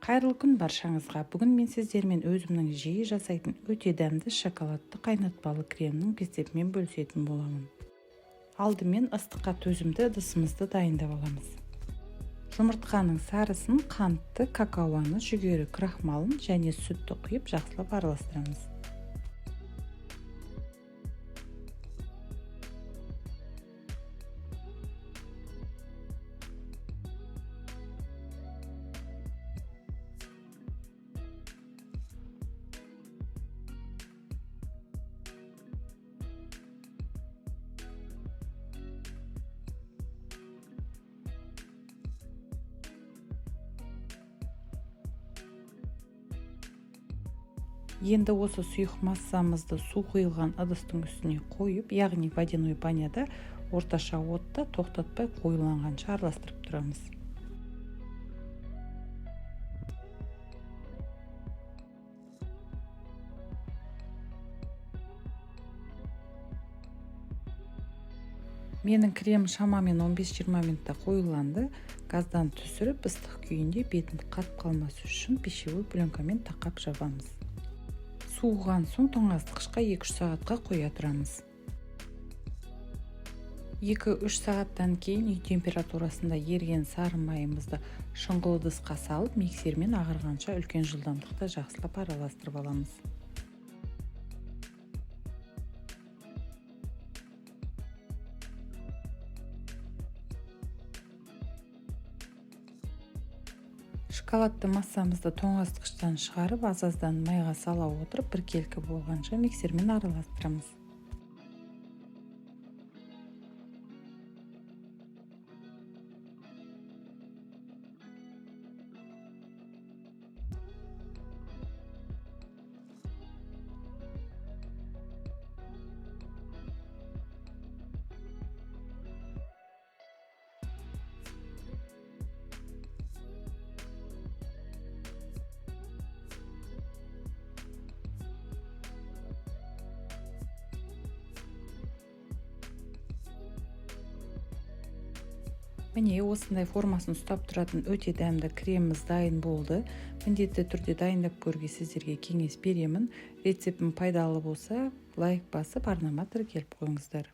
Қайырлы күн баршаңызға! Бүгін мен сіздермен өзімнің жиі жасайтын өте дәмді шоколадты қайнатпалы кремнің рецептімен бөлісетін боламын. Алдымен ыстыққа төзімді ыдысымызды дайындап аламыз. Жұмыртқаның сарысын, қантты, какаоны, жүгері крахмалын және сүтті құйып, жақсылап араластырамыз. Енді осы сұйық массамызды су құйылған ыдыстың үстіне қойып, яғни водяной баняда орташа отта тоқтатпай қоюланғанша араластырып тұрамыз. Менің крем шамамен 15-20 минутта қоюланды. Газдан түсіріп, ыстық күйінде бетін қатып қалмас үшін пищевой пленкамен тақап жабамыз. Суыған соң тоңазытқышқа 2-3 сағатқа қоя тұрамыз. 2-3 сағаттан кейін үй температурасында еріген сары майымызды шұңғыл ыдысқа салып, миксермен ағарғанша үлкен жылдамдықта жақсылап араластырып аламыз. Шоколадты массамызды тоңазытқыштан шығарып, аз-аздан майға сала отырып, біркелкі болғанша миксермен араластырамыз. Міне, осындай формасын ұстап тұратын өте дәмді креміміз дайын болды. Міндетті түрде дайындап көруге сіздерге кеңес беремін. Рецептім пайдалы болса, лайк басып, арнама тіркеліп қойыңыздар.